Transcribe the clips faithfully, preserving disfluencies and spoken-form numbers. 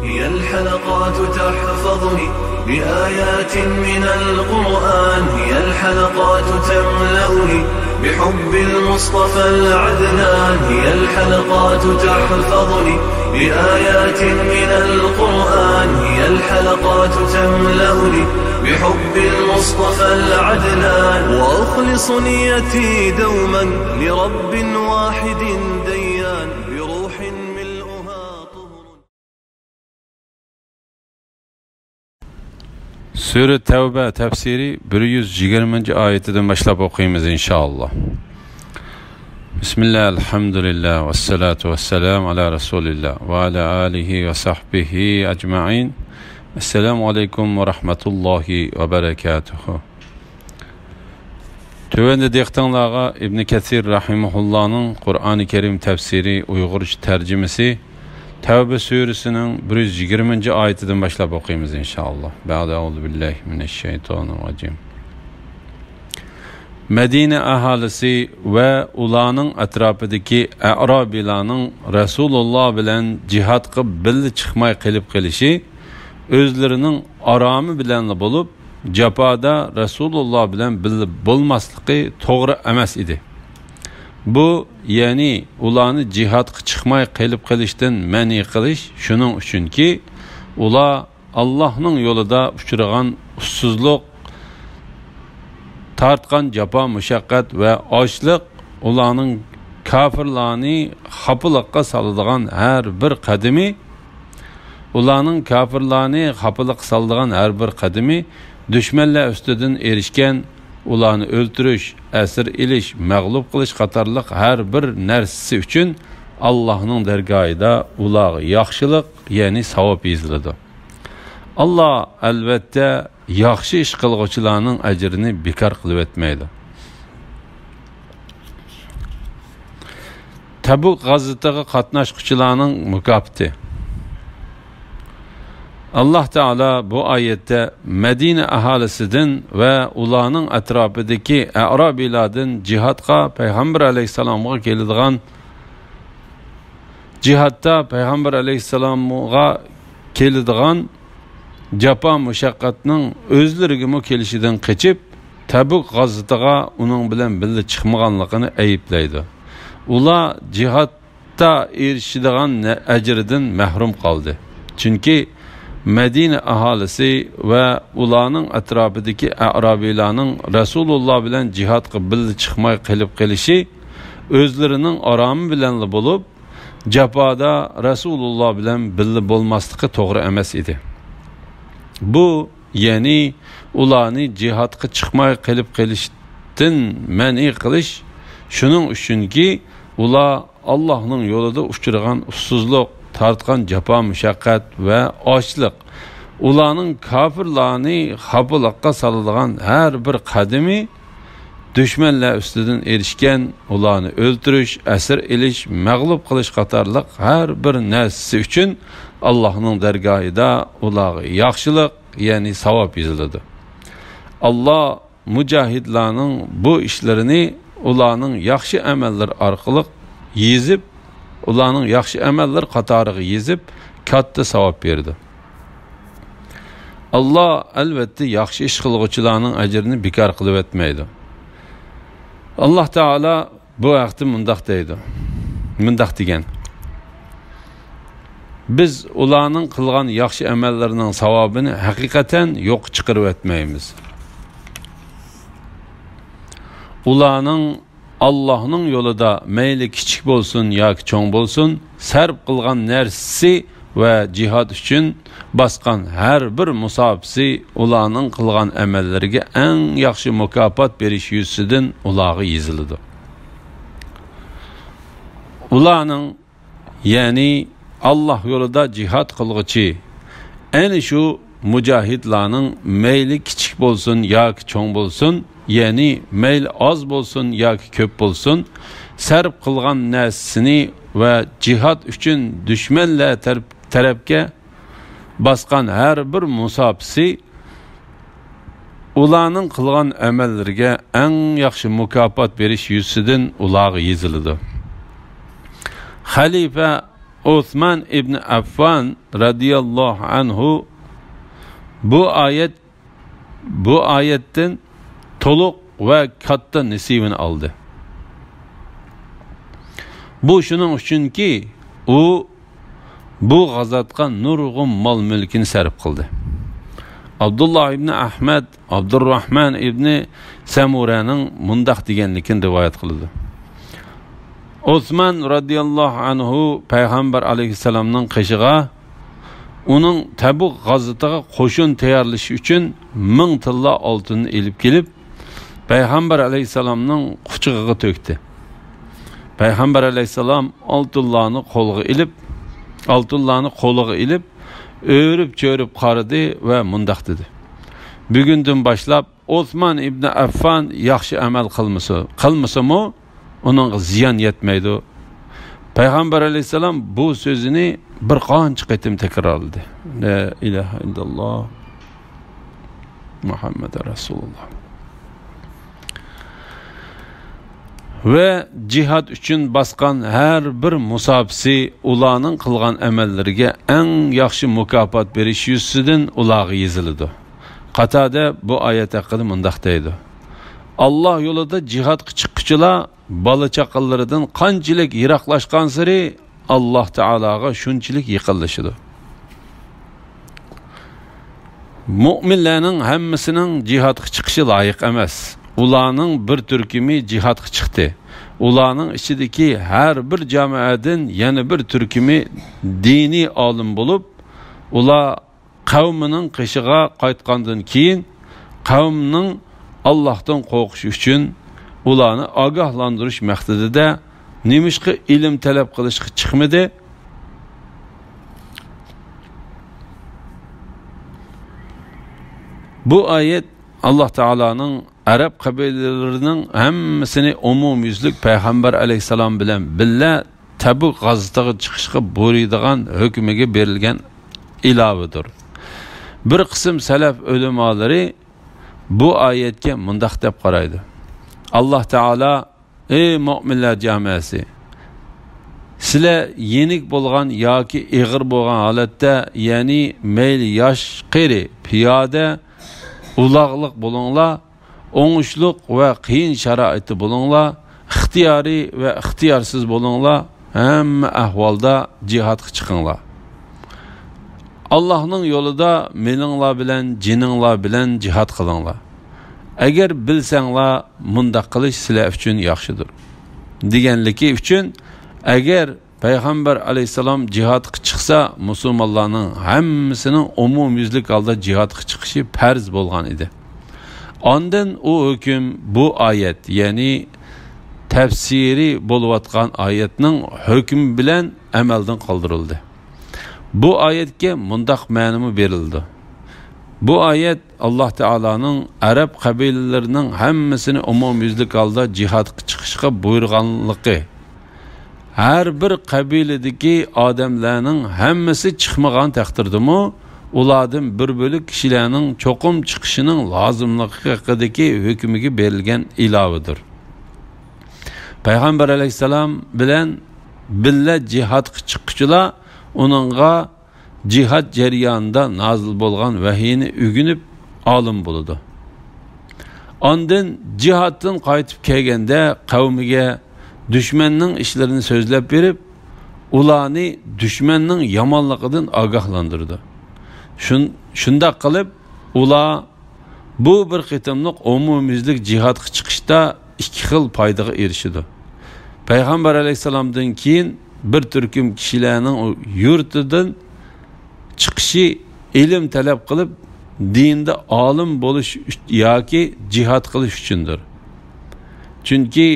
هي الحلقات تحفظني بآيات من القرآن، هي الحلقات تملأني بحب المصطفى العدنان، هي الحلقات تحفظني بآيات من القرآن، هي الحلقات تملأني بحب المصطفى العدنان، وأخلص نيتي دوما لرب واحد ديان، بروح ملؤها طهر. سۈرە تەۋبە تەپسىرى بىر يۈز يىگىرمىنچى ئايىتىدىن باشلاپ ئوقۇيمىز، ئىنشائاللا. بىسمىللا، ئەلھەمدۇلىللا، ۋەسسالاتۇ ۋەسسالامۇ ئالا رەسۇلىللا، ۋە ئالا ئالىھى ۋە سەھبىھى ئەجمەئىن. ئەسسالامۇ ئەلەيكۇم ۋە رەھمەتۇللاھى ۋە بەرەكاتۇھۇ. تۆۋەندە دىققىتىڭلارغا ئىبنى كەسىر رەھىمەھۇللانىڭ قۇرئانى كەرىم تەپسىرى ئۇيغۇرچە تەرجىمىسى، تەۋبە سۈرىسىنىڭ بىر يۈز يىگىرمىنچى ئايىتىدىن باشلاپ ئوقۇيمىز، ئىنشائاللا. بەئدە، ئەئۇزۇ بىللاھى مىنەششەيتانىر راجىم. مەدىنە ئاھالىسى ۋە ئۇلارنىڭ ئەتراپىدىكى ئەئرابىيلارنىڭ رەسۇلۇللا بىلەن جىھادقا بىللە چىقماي قېلىپ قېلىشى ئۆزلىرىنىڭ ئارامى بىلەنلا بولۇپ، جاپادا رەسۇلۇللا بىلەن بىللە بولماسلىقى توغرا ئەمەس ئىدى. بۇ، يەنى ئۇلارنى جىھادقا چىقماي قېلىپ قېلىشتىن مەنئى قىلىش شۇنىڭ ئۈچۈنكى، ئۇلار ئاللاھنىڭ يولىدا ئۇچرىغان ئۇسسۇزلۇق، تارتقان جاپا-مۇشەققەت ۋە ئاچلىق ئۇلارنىڭ كاپىرلارنى خاپىلىققا سالىدىغان ھەر بىر قەدىمى، ئۇلارنىڭ كاپىرلارنى خاپىلىققا سالىدىغان ھەر بىر قەدىمى، دۈشمەنلەر ئۈستىدىن ئېرىشكەن، ئۇلارنى ئۆلتۈرۈش، ئەسىر ئېلىش، مەغلۇپ قىلىش قاتارلىق ھەر بىر نەرسىسى ئۈچۈن ئاللاھنىڭ دەرگاھىدا ئۇلارغا ياخشىلىق، يەنى ساۋاب يېزىلىدۇ. ئاللا، ئەلۋەتتە، ياخشى ئىش قىلغۇچىلارنىڭ ئەجرىنى بىكار قىلىۋەتمەيدۇ. تەبۇك غازىتىغا قاتناشقۇچىلارنىڭ مۇكاپاتى. ئاللا تائالا بۇ ئايەتتە مەدىنە ئاھالىسىدىن ۋە ئۇلارنىڭ ئەتراپىدىكى ئەئرابىيلاردىن جىھادقا پەيغەمبەر ئەلەيھىسسالامغا كېلىدىغان، جىھادتا پەيغەمبەر ئەلەيھىسسالامغا كېلىدىغان جاپا-مۇشەققەتنىڭ ئۆزلىرىگىمۇ كېلىشىدىن قېچىپ، تەبۇك غازىتىغا ئۇنىڭ بىلەن بىللە چىقمىغانلىقىنى ئەيىبلەيدۇ. ئۇلار جىھادتا ئېرىشىدىغان نە-، ئەجىردىن مەھرۇم قالدى. چۈنكى مەدىنە ئاھالىسى ۋە ئۇلارنىڭ ئەتراپىدىكى ئەئرابىيلارنىڭ رەسۇلۇللا بىلەن جىھادقا بىللە چىقماي قېلىپ قېلىشى ئۆزلىرىنىڭ ئارامى بىلەنلا بولۇپ، جاپادا رەسۇلۇللا بىلەن بىللە بولماسلىقى توغرا ئەمەس ئىدى. بۇ، يەنى ئۇلارنى جىھادقا چىقماي قېلىپ قېلىشتىن مەنئى قىلىش شۇنىڭ ئۈچۈنكى، ئۇلار ئاللاھنىڭ يولىدا ئۇچرىغان ئۇسسۇزلۇق، تارتقان جاپا-مۇشەققەت ۋە ئاچلىق، ئۇلارنىڭ كاپىرلارنى خاپىلىققا سالىدىغان ھەر بىر قەدىمى، دۈشمەنلەر ئۈستىدىن ئېرىشكەن، ئۇلارنى ئۆلتۈرۈش، ئەسىر ئېلىش، مەغلۇپ قىلىش قاتارلىق ھەر بىر نەرسىسى ئۈچۈن ئاللاھنىڭ دەرگاھىدا ئۇلارغا ياخشىلىق، يەنى ساۋاب يېزىلىدۇ. ئاللا مۇجاھىدلارنىڭ بۇ ئىشلىرىنى ئۇلارنىڭ ياخشى ئەمەللىرى ئارقىلىق يېزىپ، ئۇلارنىڭ ياخشى ئەمەللىرى قاتارىغا يېزىپ، كاتتا ساۋاب بېرىدۇ. ئاللا، ئەلۋەتتە، ياخشى ئىش قىلغۇچىلارنىڭ ئەجرىنى بىكار قىلىۋەتمەيدۇ. ئاللا تائالا بۇ ھەقتە مۇنداق دەيدۇ، مۇنداق دېگەن: بىز ئۇلارنىڭ قىلغان ياخشى ئەمەللىرىنىڭ ساۋابىنى ھەقىقەتەن يوققا چىقىرىۋەتمەيمىز. ئۇلارنىڭ ئاللاھنىڭ يولىدا مەيلى كىچىك بولسۇن ياكى چوڭ بولسۇن، سەرپ قىلغان نەرسىسى ۋە جىھاد ئۈچۈن باسقان ھەر بىر مۇساپىسى ئۇلارنىڭ قىلغان ئەمەللىرىگە ئەڭ ياخشى مۇكاپات بېرىش يۈزىسىدىن ئۇلارغا يېزىلىدۇ. ئۇلارنىڭ، يەنى ئاللاھ يولىدا جىھاد قىلغۇچى، ئەنە شۇ مۇجاھىدلارنىڭ مەيلى كىچىك بولسۇن ياكى چوڭ بولسۇن، يەنى مەيلى ئاز بولسۇن ياكى كۆپ بولسۇن، سەرپ قىلغان نەرسىسىنى ۋە جىھاد ئۈچۈن دۈشمەنلەر تەرەپ-، تەرەپكە باسقان ھەر بىر مۇساپىسى ئۇلارنىڭ قىلغان ئەمەللىرىگە ئەڭ ياخشى مۇكاپات بېرىش يۈزىسىدىن ئۇلارغا يېزىلىدۇ. خەلىپە ئوسمان ئىبنى ئەففان رەزىياللاھۇ ئەنھۇ بۇ ئايەت، بۇ ئايەتتىن تولۇق ۋە كاتتا نېسىۋىنى ئالدى. بۇ شۇنىڭ ئۈچۈنكى، ئۇ بۇ غازاتقا نۇرغۇن مال-مۈلكىنى سەرپ قىلدى. ئابدۇللا ئىبنى ئەھمەد ئابدۇرراھمان ئىبنى سەمۇرەنىڭ مۇنداق دېگەنلىكىنى رىۋايەت قىلىدۇ. ئوسمان رەزىياللاھۇ ئەنھۇ پەيغەمبەر ئەلەيھىسسالامنىڭ قېشىغا ئۇنىڭ تەبۇك غازىتىغا قوشۇن تەييارلىشى ئۈچۈن مىڭ تىللا ئالتۇننى ئېلىپ كېلىپ، پەيغەمبەر ئەلەيھىسسالامنىڭ قۇچىقىغا تۆكتى. پەيغەمبەر ئەلەيھىسسالام ئالتۇنلارنى قولغا ئېلىپ، ئالتۇنلارنى قولىغا ئېلىپ، ئۆرۈپ-چۆرۈپ قارىدى ۋە مۇنداق دېدى: بۈگۈندىن باشلاپ ئوسمان ئىبنى ئەففان ياخشى ئەمەل قىلمىسا، قىلمىسىمۇ، ئۇنىڭغا زىيان يەتمەيدۇ. پەيغەمبەر ئەلەيھىسسالام بۇ سۆزىنى بىر قانچە قېتىم تەكرارلىدى. لا ئىلاھە ئىللاللا، مۇھەممەد رەسۇلۇللا. ۋە جىھاد ئۈچۈن باسقان ھەر بىر مۇساپىسى ئۇلارنىڭ قىلغان ئەمەللىرىگە ئەڭ ياخشى مۇكاپات بېرىش يۈزىسىدىن ئۇلارغا يېزىلىدۇ. قاتادە بۇ ئايەت ھەققىدە مۇنداق دەيدۇ: ئاللا يولىدا جىھادقا چىققۇچىلار بالا-چاقىلىرىدىن قانچىلىك يىراقلاشقانسېرى، ئاللا تائالاغا شۇنچىلىك يېقىنلىشىدۇ. مۆمىنلەرنىڭ ھەممىسىنىڭ جىھادقا چىقىشى لايىق ئەمەس. ئۇلارنىڭ بىر تۈركۈمى جىھادقا چىقتى. ئۇلارنىڭ ئىچىدىكى ھەر بىر جامائەدىن يەنە بىر تۈركۈمى دىنىي ئالىم بولۇپ، ئۇلار قەۋمىنىڭ قېشىغا قايتقاندىن كېيىن، قەۋمنىڭ ئاللاھتىن قورقۇشى ئۈچۈن ئۇلارنى ئاگاھلاندۇرۇش مەقسىتىدە نېمىشقا ئىلىم تەلەپ قىلىشقا چىقمىدى؟ بۇ ئايەت ئاللا تائالانىڭ ئەرەب قەبىلىلىرىنىڭ ھەممىسىنى ئومۇميۈزلۈك پەيغەمبەر ئەلەيھىسسالام بىلەن بىللە تەبۇك غازىتىغا چىقىشقا بۇيرۇيدىغان ھۆكمىگە بېرىلگەن ئىلاۋىدۇر. بىر قىسىم سەلەف ئۆلىمالىرى بۇ ئايەتكە مۇنداق دەپ قارايدۇ: ئاللا تائالا، ئەي مۆمىنلەر جامائەسى، سىلەر يېنىك بولغان ياكى ئېغىر بولغان ھالەتتە، يەنى مەيلى ياش، قېرى، پىيادە، ئۇلاغلىق بولۇڭلار، ئوڭۇشلۇق ۋە قىيىن شارائىتتا بولۇڭلار، ئىختىيارىي ۋە ئىختىيارسىز بولۇڭلار، ھەممە ئەھۋالدا جىھادقا چىقىڭلار. ئاللاھنىڭ يولىدا مېلىڭلار بىلەن، جېنىڭلار بىلەن جىھاد قىلىڭلار. ئەگەر بىلسەڭلار، مۇنداق قىلىش سىلەر ئۈچۈن ياخشىدۇر، دېگەنلىكى ئۈچۈن، ئەگەر پەيغەمبەر ئەلەيھىسسالام جىھادقا چىقسا، مۇسۇلمانلارنىڭ ھەممىسىنىڭ ئومۇميۈزلۈك ھالدا جىھادقا چىقىشى پەرز بولغان ئىدى. ئاندىن ئۇ ھۆكۈم بۇ ئايەت، يەنى تەپسىرى بولۇۋاتقان ئايەتنىڭ ھۆكمى بىلەن ئەمەلدىن قالدۇرۇلدى. بۇ ئايەتكە مۇنداق مەنىمۇ بېرىلىدۇ: بۇ ئايەت ئاللا تائالانىڭ ئەرەب قەبىلىلىرىنىڭ ھەممىسىنى ئومۇميۈزلۈك ھالدا جىھادقا چىقىشقا بۇيرۇغانلىقى، ھەر بىر قەبىلىدىكى ئادەملەرنىڭ ھەممىسى چىقمىغان تەقدىردىمۇ، ئۇلاردىن بىر بۆلەك كىشىلەرنىڭ چوقۇم چىقىشىنىڭ لازىملىقى ھەققىدىكى ھۆكمىگە بېرىلگەن ئىلاۋىدۇر. پەيغەمبەر ئەلەيھىسسالام بىلەن بىللە جىھادقا چىققۇچىلار ئۇنىڭغا جىھاد جەريانىدا نازىل بولغان ۋەھىينى ئۆگىنىپ ئالىم بولىدۇ. ئاندىن جىھادتىن قايتىپ كەلگەندە قەۋمىگە دۈشمەننىڭ ئىشلىرىنى سۆزلەپ بېرىپ، ئۇلارنى دۈشمەننىڭ يامانلىقىدىن ئاگاھلاندۇرىدۇ. شۇن-، شۇنداق قىلىپ، ئۇلار بۇ بىر قېتىملىق ئومۇميۈزلۈك جىھادقا چىقىشتا ئىككى خىل پايدىغا ئېرىشىدۇ. پەيغەمبەر ئەلەيھىسسالامدىن كېيىن بىر تۈركۈم كىشىلەرنىڭ يۇرتىدىن چىقىشى ئىلىم تەلەپ قىلىپ، دىندا ئالىم بولۇش ئۈچ-، ياكى جىھاد قىلىش ئۈچۈندۇر. چۈنكى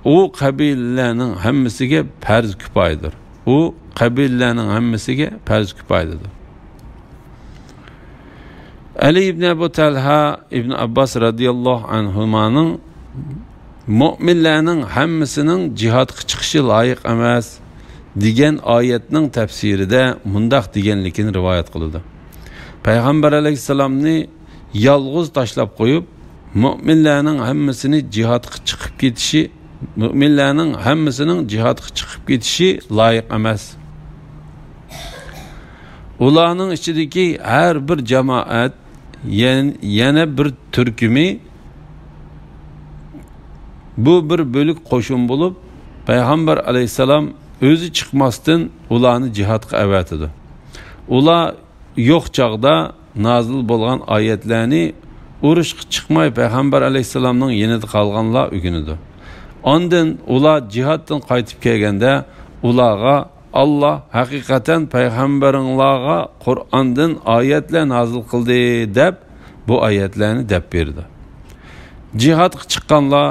ئۇ قەبىلىلەرنىڭ ھەممىسىگە پەرز كۇپايىدۇر. ئۇ قەبىلىلەرنىڭ ھەممىسىگە پەرز كۇپايىدۇر. ئەلى ئىبن ئەبۇ تەلھا ئىبن ئابباس رەزىياللاھۇ ئەنھۇمانىڭ «مۆمىنلەرنىڭ ھەممىسىنىڭ جىھادقا چىقىشى لايىق ئەمەس» دېگەن ئايەتنىڭ تەپسىرىدە مۇنداق دېگەنلىكىنى رىۋايەت قىلىدۇ: پەيغەمبەر ئەلەيھىسسالامنى يالغۇز تاشلاپ قويۇپ، مۆمىنلەرنىڭ ھەممىسىنى جىھادقا چىقىپ كېتىشى، مۆمىنلەرنىڭ ھەممىسىنىڭ جىھادقا چىقىپ كېتىشى لايىق ئەمەس. ئۇلارنىڭ ئىچىدىكى ھەر بىر جامائەت، يەن-، يەنە بىر تۈركۈمى، بۇ بىر بۆلۈك قوشۇن بولۇپ، پەيغەمبەر ئەلەيھىسسالام ئۆزى چىقماستىن ئۇلارنى جىھادقا ئەۋەتىدۇ. ئۇلار يوق چاغدا نازىل بولغان ئايەتلەرنى ئۇرۇشقا چىقماي پەيغەمبەر ئەلەيھىسسالامنىڭ يېنىدا قالغانلار ئۆگىنىدۇ. ئاندىن ئۇلار جىھادتىن قايتىپ كەلگەندە ئۇلارغا، «ئاللا ھەقىقەتەن پەيغەمبىرىڭلارغا قۇرئاندىن ئايەتلەر نازىل قىلدى» دەپ، بۇ ئايەتلەرنى دەپ بېرىدۇ. جىھادقا چىققانلار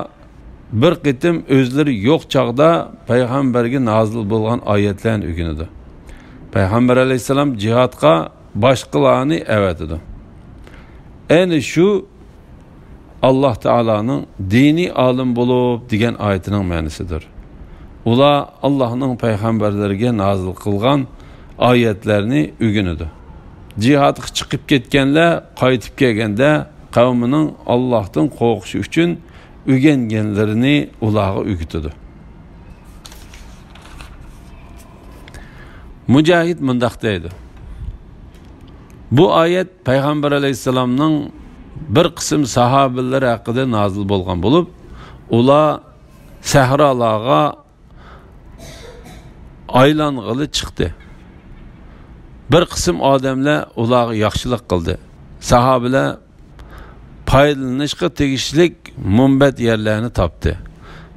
بىر قېتىم ئۆزلىرى يوق چاغدا پەيغەمبەرگە نازىل بولغان ئايەتلەرنى ئۆگىنىدۇ. پەيغەمبەر ئەلەيھىسسالام جىھادقا باشقىلارنى ئەۋەتىدۇ. ئەنە شۇ ئاللا تائالانىڭ «دىنىي ئالىم بولۇپ» دېگەن ئايىتىنىڭ مەنىسىدۇر. ئۇلار ئاللانىڭ پەيغەمبەرلىرىگە نازىل قىلغان ئايەتلەرنى ئۆگىنىدۇ. جىھادقا چىقىپ كەتكەنلەر قايتىپ كەلگەندە قەۋمىنىڭ ئاللاھتىن قورقۇشى ئۈچۈن ئۆگەنگەنلىرىنى ئۇلارغا ئۆگىتىدۇ. مۇجاھىد مۇنداق دەيدۇ: بۇ ئايەت پەيغەمبەر ئەلەيھىسسالامنىڭ بىر قىسىم ساھابىلىرى ھەققىدە نازىل بولغان بولۇپ، ئۇلار سەھرالارغا ئايلانغىلى چىقتى. بىر قىسىم ئادەملەر ئۇلارغا ياخشىلىق قىلدى. ساھابىلەر پايدىلىنىشقا تېگىشلىك مۇنبەت يەرلەرنى تاپتى.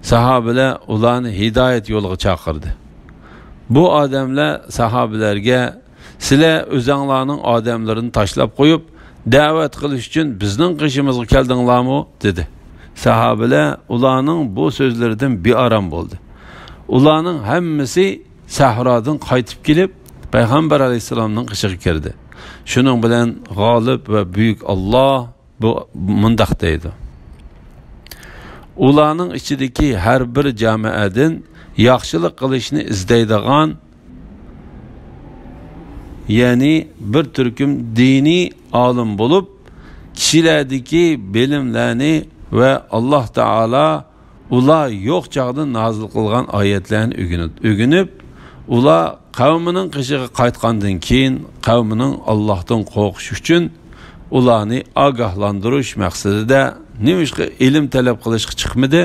ساھابىلەر ئۇلارنى ھىدايەت يولىغا چاقىردى. بۇ ئادەملەر ساھابىلەرگە، «سىلەر ئۆزەڭلارنىڭ ئادەملىرىنى تاشلاپ قويۇپ، دەۋەت قىلىش ئۈچۈن بىزنىڭ قېشىمىزغا كەلدىڭلارمۇ؟» دېدى. ساھابىلەر ئۇلارنىڭ بۇ سۆزلىرىدىن بىئارام بولدى. ئۇلارنىڭ ھەممىسى سەھرادىن قايتىپ كېلىپ، پەيغەمبەر ئەلەيھىسسالامنىڭ قېشىغا كىردى. شۇنىڭ بىلەن غالىب ۋە بۈيۈك ئاللا بۇ، مۇنداق دەيدۇ: ئۇلارنىڭ ئىچىدىكى ھەر بىر جامائەدىن ياخشىلىق قىلىشنى ئىزدەيدىغان، يەنى بىر تۈركۈم دىنىي ئالىم بولۇپ، كىشىلەردىكى بىلىملەرنى ۋە ئاللا تائالا ئۇلار يوق چاغدا نازىل قىلغان ئايەتلەرنى ئۆگىنىپ، ئۆگىنىپ، ئۇلار قەۋمىنىڭ قېشىغا قايتقاندىن كېيىن، قەۋمىنىڭ ئاللاھتىن قورقۇشى ئۈچۈن ئۇلارنى ئاگاھلاندۇرۇش مەقسىتىدە نېمىشقا ئىلىم تەلەپ قىلىشقا چىقمىدى؟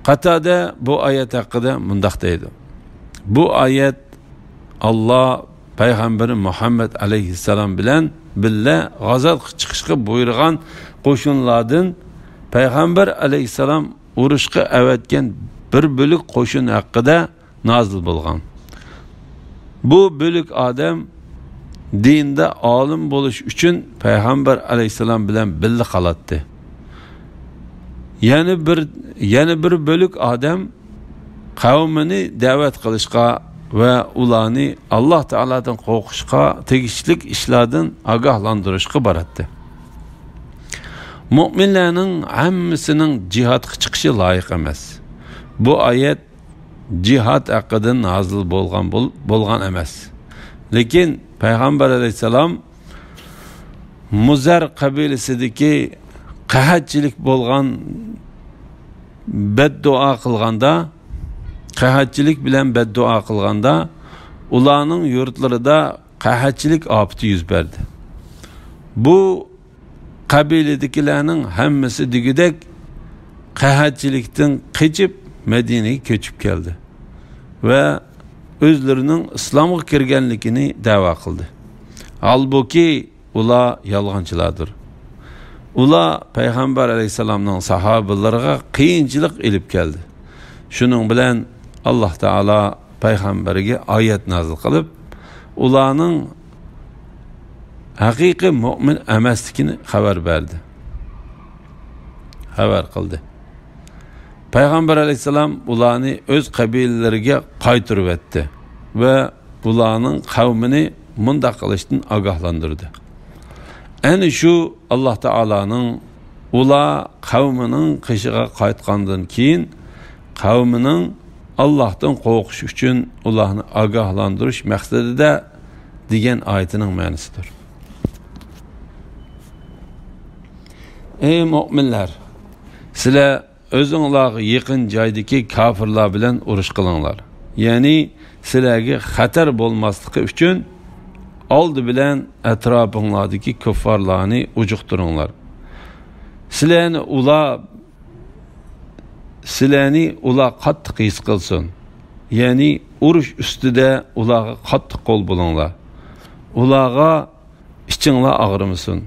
قاتادە بۇ ئايەت ھەققىدە مۇنداق دەيدۇ: بۇ ئايەت ئاللا پەيغەمبىرى مۇھەممەد ئەلەيھىسسالام بىلەن بىللە غازاتقا چىقىشقا بۇيرۇغان قوشۇنلاردىن پەيغەمبەر ئەلەيھىسسالام ئۇرۇشقا ئەۋەتكەن بىر بۆلەك قوشۇن ھەققىدە نازىل بولغان. بۇ بۆلەك ئادەم دىندا ئالىم بولۇش ئۈچۈن پەيغەمبەر ئەلەيھىسسالام بىلەن بىللە قالاتتى. يەنە بىر، يەنە بىر بۆلەك ئادەم قەۋمىنى دەۋەت قىلىشقا ۋە ئۇلارنى ئاللا تائالادىن قورقۇشقا تېگىشلىك ئىشلاردىن ئاگاھلاندۇرۇشقا باراتتى. مۆمىنلەرنىڭ ھەممىسىنىڭ جىھادقا چىقىشى لايىق ئەمەس. بۇ ئايەت جىھاد ھەققىدە نازىل بولغان بول-، بولغان ئەمەس. لېكىن پەيغەمبەر ئەلەيھىسسالام مۇزەر قەبىلىسىدىكى قەھەتچىلىك بولغان بەددۇئا قىلغاندا، قەھەتچىلىك بىلەن بەددۇئا قىلغاندا، ئۇلارنىڭ يۇرتلىرىدا قەھەتچىلىك ئاپىتى يۈز بەردى. بۇ قەبىلىدىكىلەرنىڭ ھەممىسى دېگۈدەك قەھەتچىلىكتىن قېچىپ مەدىنىگە كۆچۈپ كەلدى ۋە ئۆزلىرىنىڭ ئىسلامغا كىرگەنلىكىنى دەۋا قىلدى. ھالبۇكى، ئۇلار يالغانچىلاردۇر. ئۇلار پەيغەمبەر ئەلەيھىسسالامنىڭ ساھابىلىرىغا قىيىنچىلىق ئېلىپ كەلدى. شۇنىڭ بىلەن ئاللا تائالا پەيغەمبەرگە ئايەت نازىل قىلىپ، ئۇلارنىڭ ھەقىقىي مۆمىن ئەمەسلىكىنى خەۋەر بەردى. خەۋەر قىلدى. پەيغەمبەر ئەلەيھىسسالام ئۇلارنى ئۆز قەبىلىلىرىگە قايتۇرۇۋەتتى ۋە ئۇلارنىڭ قەۋمىنى مۇنداق قىلىشتىن ئاگاھلاندۇردى. ئەنە شۇ ئاللا تائالانىڭ ئۇلار قەۋمىنىڭ قېشىغا قايتقاندىن كېيىن، قەۋمىنىڭ ئاللاھتىن قورقۇش ئۈچۈن ئۇلارنى ئاگاھلاندۇرۇش مەقسىتىدە دېگەن ئايىتىنىڭ مەنىسىدۇر. ئەي مۆمىنلەر! سىلەر ئۆزۈڭلارغا يېقىن جايدىكى كاپىرلار بىلەن ئۇرۇش قىلىڭلار. يەنى سىلەرگە خەتەر بولماسلىقى ئۈچۈن ئالدى بىلەن ئەتراپىڭلاردىكى كۇففارلارنى ئۇجۇقتۇرۇڭلار. سىلەرنى ئۇلار، سىلەرنى ئۇلار قاتتىق ھېس قىلسۇن. يەنى ئۇرۇش ئۈستىدە ئۇلارغا قاتتىق قول بولۇڭلار. ئۇلارغا ئىچىڭلار ئاغرىمىسۇن.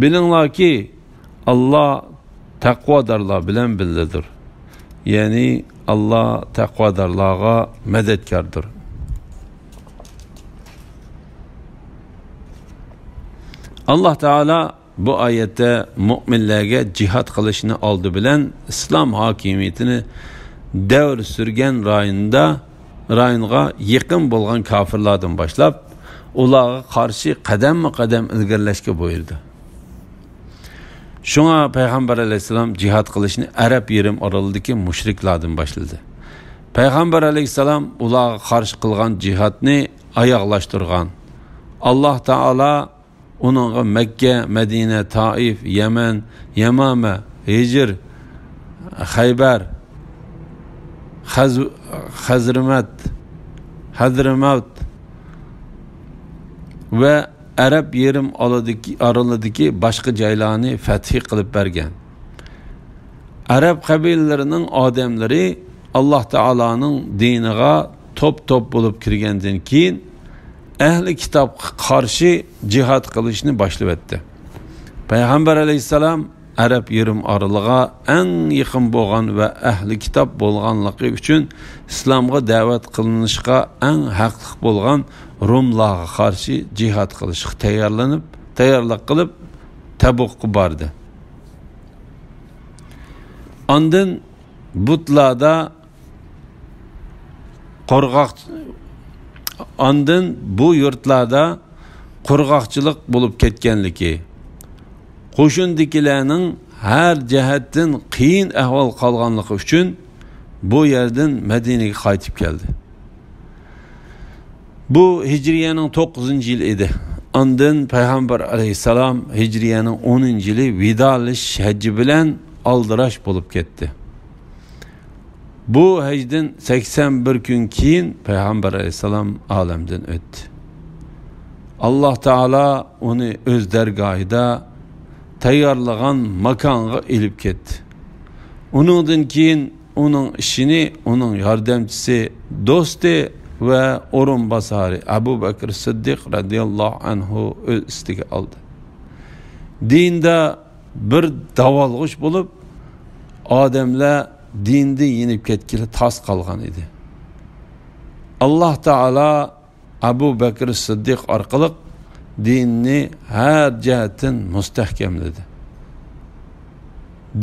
بىلىڭلاركى، ئاللا تەقۋادارلار بىلەن بىللىدۇر. يەنى ئاللا تەقۋادارلارغا مەدەتكاردۇر. ئاللا تائالا بۇ ئايەتتە مۆمىنلەرگە جىھاد قىلىشنى ئالدى بىلەن ئىسلام ھاكىمىيىتىنى دەۋر سۈرگەن رايوندا، رايونغا يېقىن بولغان كاپىرلاردىن باشلاپ، ئۇلارغا قارشى قەدەممۇ قەدەم ئىلگىرىلەشكە بۇيرۇدى. شۇڭا پەيغەمبەر ئەلەيھىسسالام جىھاد قىلىشنى ئەرەب يېرىم ئارىلىدىكى مۇشرىكلاردىن باشلىدى. پەيغەمبەر ئەلەيھىسسالام ئۇلارغا قارشى قىلغان جىھادنى ئاياغلاشتۇرغان. ئاللا تائالا ئۇنىڭغا مەككە، مەدىنە، تائىف، يەمەن، يەمامە، ھىجر، خەيبەر، خەز-، خەزرىمەت، ھەزرىمەۋت ۋە ئەرەب يېرىم ئالىدىكى-، ئارىلىدىكى باشقا جايلارنى فەتھى قىلىپ بەرگەن. ئەرەب قەبىلىلىرىنىڭ ئادەملىرى ئاللا تائالانىڭ دىنىغا توپ-توپ بولۇپ كىرگەندىن كېيىن، ئەھلى كىتابقا قارشى جىھاد قىلىشنى باشلىۋەتتى. پەيغەمبەر ئەلەيھىسسالام ئەرەب يېرىم ئارىلىغا ئەڭ يېقىن بولغان ۋە ئەھلى كىتاب بولغانلىقى ئۈچۈن، ئىسلامغا دەۋەت قىلىنىشقا ئەڭ ھەقلىق بولغان روملارغا قارشى جىھاد قىلىشقا تەييارلىنىپ، تەييارلىق قىلىپ، تەبۇكقا باردى. ئاندىن بۇتلاردا قۇرغاق، ئاندىن بۇ يۇرتلاردا قۇرغاقچىلىق بولۇپ كەتكەنلىكى، قوشۇندىكىلەرنىڭ ھەر جەھەتتىن قىيىن ئەھۋال قالغانلىقى ئۈچۈن، بۇ يەردىن مەدىنىگە قايتىپ كەلدى. بۇ ھىجرىيەنىڭ توققۇزىنچى يىلى ئىدى. ئاندىن پەيغەمبەر ئەلەيھىسسالام ھىجرىيەنىڭ ئونىنچى يىلى ۋىدالىشىش ھەججى بىلەن ئالدىراش بولۇپ كەتتى. بۇ ھەجدىن سەكسەن بىر كۈن كېيىن پەيغەمبەر ئەلەيھىسسالام ئالەمدىن ئۆتتى. ئاللا تائالا ئۇنى ئۆز دەرگاھىدا تەييارلىغان ماكانغا ئېلىپ كەتتى. ئۇنىڭدىن كېيىن ئۇنىڭ ئىشىنى ئۇنىڭ ياردەمچىسى، دوستى ۋە ئورۇنباسارى ئەبۇ بەكرى سىددىق رەزىياللاھۇ ئەنھۇ ئۆز ئۈستىگە ئالدى. دىندا بىر داۋالغۇش بولۇپ، ئادەملەر دىندىن يېنىپ كەتكىلى تاس قالغان ئىدى. ئاللا تائالا ئەبۇ بەكرى سىددىق ئارقىلىق دىننى ھەر جەھەتتىن مۇستەھكەملىدى.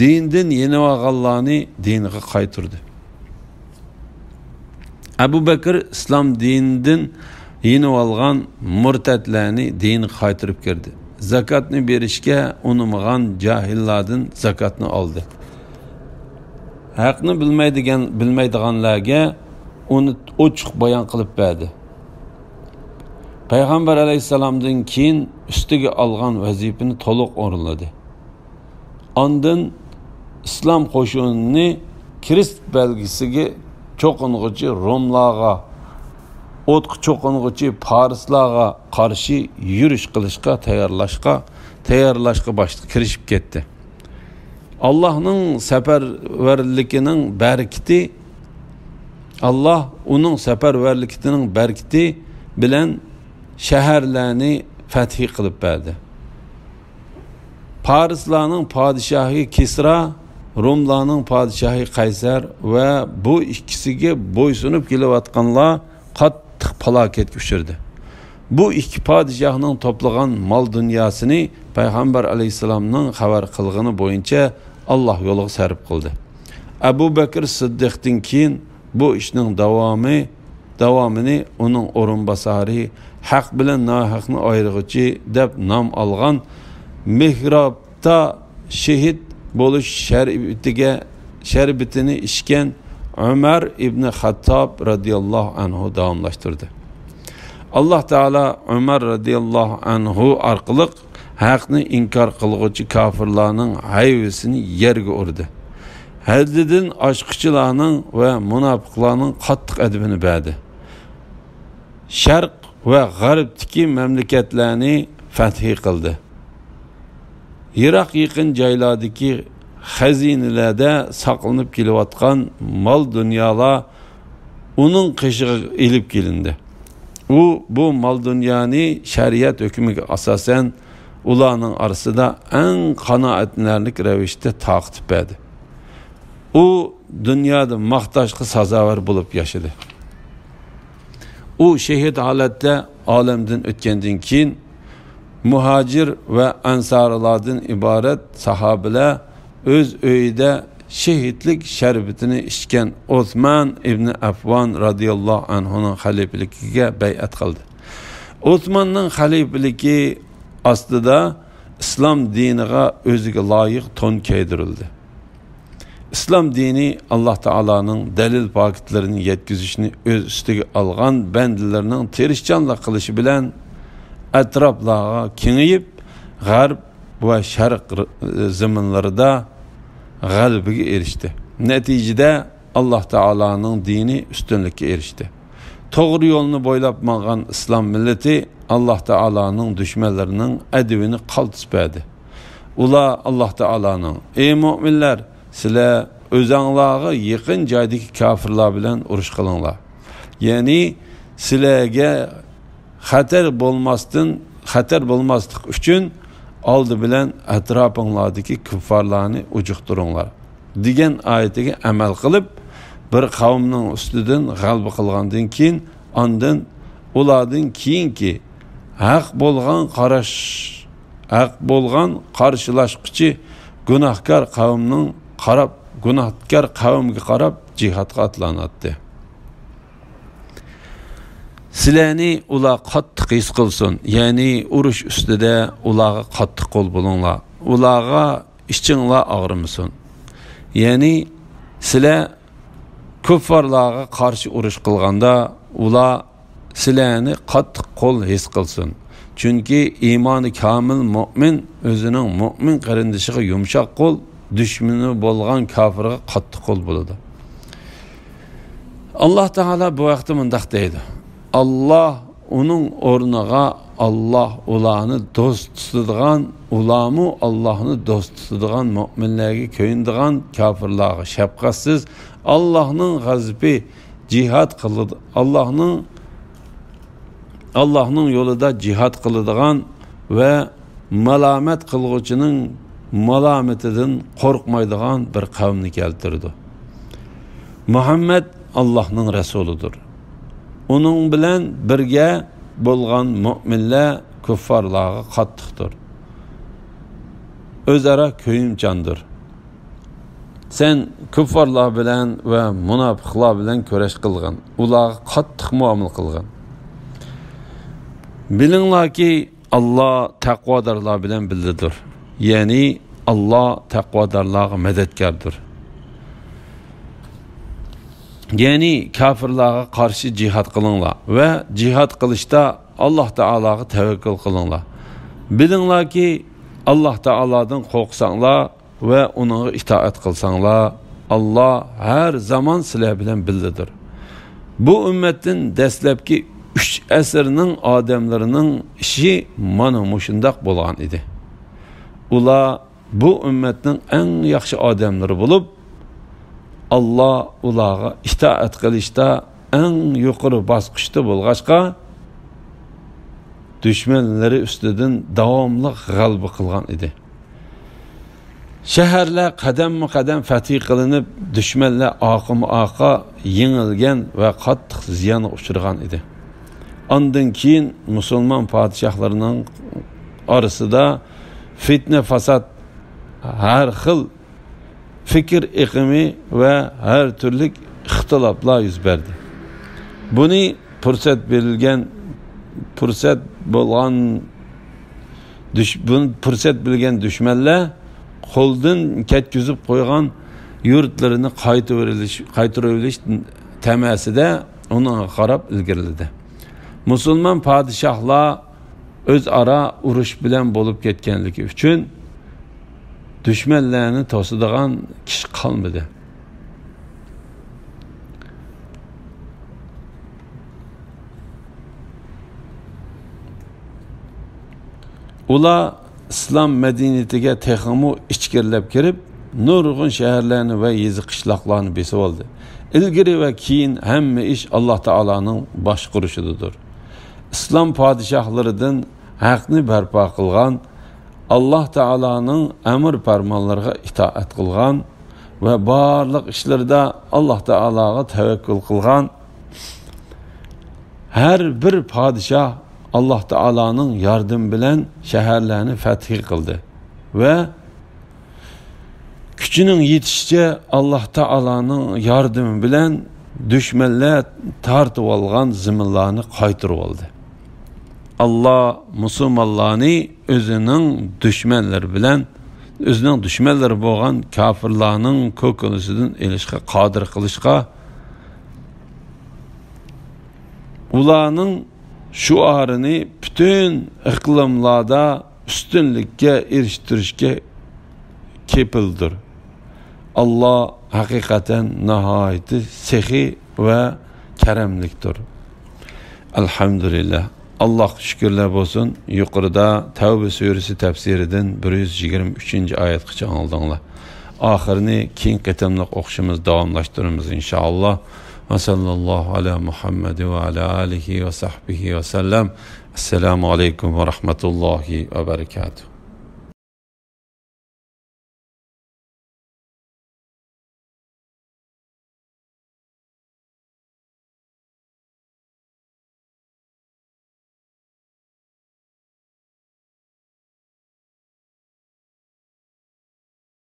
دىندىن يېنىۋالغانلارنى دىنىغا قايتۇردى. ئەبۇ بەكرى ئىسلام دىنىدىن يېنىۋالغان مۇرتەتلەرنى دىنىغا قايتۇرۇپ كىردى. زاكاتنى بېرىشكە ئۇنىمىغان جاھىللاردىن زاكاتنى ئالدى. ھەقنى بىلمەيدىگەن، بىلمەيدىغانلارغا ئۇنى ئوچۇق بايان قىلىپ بەردى. پەيغەمبەر ئەلەيھىسسالامدىن كېيىن ئۈستىگە ئالغان ۋەزىپىنى تولۇق ئورۇنلىدى. ئاندىن ئىسلام قوشۇنىنى كرېست بەلگىسىگە چوقۇنغۇچى روملارغا، ئوتقا چوقۇنغۇچى پارسلارغا قارشى يۈرۈش قىلىشقا تەييارلاشقا، تەييارلاشقا باشلا-، كىرىشىپ كەتتى. ئاللاھنىڭ سەپەرۋەرلىكىنىڭ بەرىكىتى، ئاللاھ ئۇنىڭ سەپەرۋەرلىكىنىڭ بەرىكىتى بىلەن شەھەرلەرنى فەتھى قىلىپ بەردى. پارسلارنىڭ پادىشاھى كىسرا، روملارنىڭ پادىشاھى قەيسەر ۋە بۇ ئىككىسىگە بويسۇنۇپ كېلىۋاتقانلار قاتتىق پالاكەتكە ئۇچرىدى. بۇ ئىككى پادىشاھنىڭ توپلىغان مال-دۇنياسىنى پەيغەمبەر ئەلەيھىسسالامنىڭ خەۋەر قىلغىنى بويىچە ئاللاھ يولىغا سەرپ قىلدى. ئەبۇ بەكرى سىددىقتىن كېيىن بۇ ئىشنىڭ داۋامى، داۋامىنى ئۇنىڭ ئورۇنباسارى، ھەق بىلەن ناھەقنى ئايرىغۇچى دەپ نام ئالغان، مېھرابتا شېھىت بولۇش شەربىتىگە، شەربىتىنى ئىچكەن ئۆمەر ئىبنى خەتتاب رەزىياللاھۇ ئەنھۇ داۋاملاشتۇردى. ئاللاھ تائالا ئۆمەر رەزىياللاھۇ ئەنھۇ ئارقىلىق ھەقنى ئىنكار قىلغۇچى كاپىرلارنىڭ ھەيۋىسىنى يەرگە ئۇردى. ھەددىدىن ئاشقۇچىلارنىڭ ۋە مۇناپىقلارنىڭ قاتتىق ئەدىپىنى بەردى. شەرق ۋە غەربتىكى مەملىكەتلەرنى فەتھى قىلدى. يىراق يېقىن جايلاردىكى خەزىنىلەردە ساقلىنىپ كېلىۋاتقان مال-دۇنيالار ئۇنىڭ قېشىغا ئېلىپ كېلىندى. ئۇ بۇ مال-دۇنيانى شەرىئەت ھۆكمىگە ئاساسەن ئۇلارنىڭ ئارىسىدا ئەڭ قانائەتلىنەرلىك رەۋىشتە تارقىتىپ بەردى. ئۇ دۇنيادا ماختاشقا سازاۋەر بولۇپ ياشىدى. ئۇ شېھىت ھالەتتە ئالەمدىن ئۆتكەندىن كېيىن، مۇھاجىر ۋە ئەنسارىلاردىن ئىبارەت ساھابىلەر ئۆز ئۆيىدە شېھىتلىك شەربىتىنى ئىچكەن ئوسمان ئىبنى ئەفۋان رازىياللاھۇ ئەنھۇنىڭ خەلىپىلىكىگە بەيئەت قىلدى. ئوسماننىڭ خەلىپىلىكى ئاستىدا ئىسلام دىنىغا ئۆزىگە لايىق تون كىيدۈرۈلدى. ئىسلام دىنى ئاللاھ تائالانىڭ دەلىل پاكىتلىرىنى يەتكۈزۈشنى ئۆز ئۈستىگە ئالغان بەندىلىرىنىڭ تىرىشچانلىق قىلىشى بىلەن ئەتراپلارغا كېڭىيىپ، غەرب ۋە شەرق زېمىنلىرىدا غەلىبىگە ئېرىشتى. نەتىجىدە ئاللاھ تائالانىڭ دىنى ئۈستۈنلۈككە ئېرىشتى. توغرا يولنى بويلاپ ماڭغان ئىسلام مىللىتى ئاللاھ تائالانىڭ دۈشمەنلىرىنىڭ ئەدىۋىنى قالتىس بەردى. ئۇلار ئاللاھ تائالانىڭ، ئەي مۆمىنلەر، سىلەر ئۆزەڭلارغا يېقىن جايدىكى كاپىرلار بىلەن ئۇرۇش قىلىڭلار. يەنى سىلەرگە خەتەر بولماستىن، خەتەر بولماسلىق ئۈچۈن ئالدى بىلەن ئەتراپىڭلاردىكى كۇففارلارنى ئۇجۇقتۇرۇڭلار، دېگەن ئايىتىگە ئەمەل قىلىپ، بىر قەۋمنىڭ ئۈستىدىن غەلىبە قىلغاندىن كېيىن، ئاندىن ئۇلاردىن كېيىنكى ھەق بولغان قاراش، ھەق بولغان قارشىلاشقۇچى گۇناھكار قەۋمنىڭ قاراپ، گۇناھكار قەۋمگە قاراپ جىھادقا ئاتلاناتتى. سىلەرنى ئۇلار قاتتىق ھېس قىلسۇن، يەنى ئۇرۇش ئۈستىدە ئۇلارغا قاتتىق قول بولۇڭلار، ئۇلارغا ئىچىڭلار ئاغرىمىسۇن. يەنى سىلەر كۇففارلارغا قارشى ئۇرۇش قىلغاندا، ئۇلار سىلەرنى قاتتىق قول ھېس قىلسۇن. چۈنكى ئىمانى كامىل مۆمىن ئۆزىنىڭ مۆمىن قېرىندىشىغا يۇمشاق قول، دۈشمىنى بولغان كاپىرغا قاتتىق قول بولىدۇ. ئاللاھ تائالا بۇ ھەقتە مۇنداق دەيدۇ: ئاللاھ ئۇنىڭ ئورنىغا، ئاللاھ ئۇلارنى دوست تۇتىدىغان، ئۇلارمۇ ئاللاھنى دوست تۇتىدىغان، مۆمىنلەرگە كۆيۈنىدىغان، كاپىرلارغا شەپقەتسىز، ئاللاھنىڭ غەزىپى، جىھاد قىلىدۇ، ئاللاھنىڭ، ئاللاھنىڭ يولىدا جىھاد قىلىدىغان ۋە مالامەت قىلغۇچىنىڭ مالامىتىدىن قورقمايدىغان بىر قەۋمنى كەلتۈرىدۇ. مۇھەممەد ئاللاھنىڭ رەسۇلىدۇر. ئۇنىڭ بىلەن بىرگە بولغان مۆمىنلەر كۇففارلارغا قاتتىقتۇر. ئۆزئارا كۆيۈمچاندۇر. سەن كۇففارلار بىلەن ۋە مۇناپىقلار بىلەن كۈرەش قىلغىن، ئۇلارغا قاتتىق مۇئامىلە قىلغىن. بىلىڭلاركى، ئاللاھ تەقۋادارلار بىلەن بىللىدۇر. يەنى ئاللاھ تەقۋادارلارغا مەدەتكاردۇر. يەنى كاپىرلارغا قارشى جىھاد قىلىڭلار ۋە جىھاد قىلىشتا ئاللاھ تائالاغا تەۋەككۈل قىلىڭلار. بىلىڭلاركى، ئاللاھ تائالادىن قورقساڭلار، ۋە ئۇنىڭغا ئىتائەت قىلساڭلار، ئاللاھ ھەر زامان سىلەر بىلەن بىللىدۇر. بۇ ئۈممەتتىن دەسلەپكى ئۈچ ئەسىرنىڭ ئادەملىرىنىڭ ئىشى مانا مۇشۇنداق بولغان ئىدى. ئۇلار بۇ ئۈممەتنىڭ ئەڭ ياخشى ئادەملىرى بولۇپ، ئاللاھ ئۇلارغا ئىتائەت قىلىشتا ئەڭ يۇقىرى باسقۇچتا بولغاچقا، دۈشمەنلىرى ئۈستىدىن داۋاملىق غەلىبە قىلغان ئىدى. شەھەرلەر قەدەممۇ قەدەم فەتھى قىلىنىپ، دۈشمەنلەر ئارقىمۇ ئارقا يېڭىلگەن ۋە قاتتىق زىيانغا ئۇچرىغان ئىدى. ئاندىن كېيىن مۇسۇلمان پادىشاھلىرىنىڭ ئارىسىدا فىتنە-فاساد، ھەر خىل پىكىر ئېقىمى ۋە ھەر تۈرلۈك ئىختىلاپلار يۈز بەردى. بۇنى پۇرسەت بېرىلگەن، پۇرسەت بولغان دۈش-، بۇنى پۇرسەت بىلگەن دۈشمەنلەر قولدىن كەتكۈزۈپ قويغان يۇرتلىرىنى قايتۇرۇۋېلىش، قايتۇرۇۋېلىش تەمەسىدە ئۇنىڭغا قاراپ ئىلگىرىلىدى. مۇسۇلمان پادىشاھلار ئۆزئارا ئۇرۇش بىلەن بولۇپ كەتكەنلىكى ئۈچۈن، دۈشمەنلەرنى توسىدىغان كىشى قالمىدى. ئۇلار ئىسلام مەدەنىيىتىگە تېخىمۇ ئىچكىرىلەپ كىرىپ، نۇرغۇن شەھەرلەرنى ۋە يېزا قىشلاقلارنى بېسىۋالدى. ئىلگىرى ۋە كېيىن ھەممە ئىش ئاللاھ تائالانىڭ باشقۇرۇشىدىدۇر. ئىسلام پادىشاھلىرىدىن ھەقنى بەرپا قىلغان، ئاللاھ تائالانىڭ ئەمر پەرمانلىرىغا ئىتائەت قىلغان ۋە بارلىق ئىشلىرىدا ئاللاھ تائالاغا تەۋەككۈل قىلغان ھەر بىر پادىشاھ ئاللاھ تائالانىڭ ياردىمى بىلەن شەھەرلەرنى فەتھى قىلدى ۋە كۈچىنىڭ يېتىشىچە ئاللاھ تائالانىڭ ياردىمى بىلەن دۈشمەنلەر تارتىۋالغان زېمىنلارنى قايتۇرۇۋالدى. ئاللاھ مۇسۇلمانلارنى ئۆزىنىڭ دۈشمەنلىرى بىلەن، ئۆزىنىڭ دۈشمەنلىرى بولغان كاپىرلارنىڭ كوكۇلىسىدىن ئېلىشقا قادىر قىلىشقا، ئۇلارنىڭ شوئارىنى پۈتۈن ئىقلىملاردا ئۈستۈنلۈككە ئېرىشتۈرۈشكە كېپىلدۇر. ئاللاھ ھەقىقەتەن ناھايىتى سېخىي ۋە كەرەملىكتۇر. ئەلھەمدۇلىللاھ. ئاللاھقا شۈكۈرلەر بولسۇن. يۇقىرىدا تەۋبە سۈرىسى تەپسىرىدىن بىر يۈز يىگىرمە ئۈچىنچى ئايەتكىچە ئاڭلىدىڭلار. ئاخىرىنى كېيىنكى قېتىملىق ئوقۇشىمىز داۋاملاشتۇرىمىز، ئىنشائاللاھ. ۋە ساللاللاھۇ ئەلا مۇھەممەد ۋە ئەلا ئالىھى ۋە سەھبىھى ۋە سەللەم. ئەسسالامۇ ئەلەيكۇم ۋە رەھمەتۇللاھى ۋە بەرىكاتۇھ.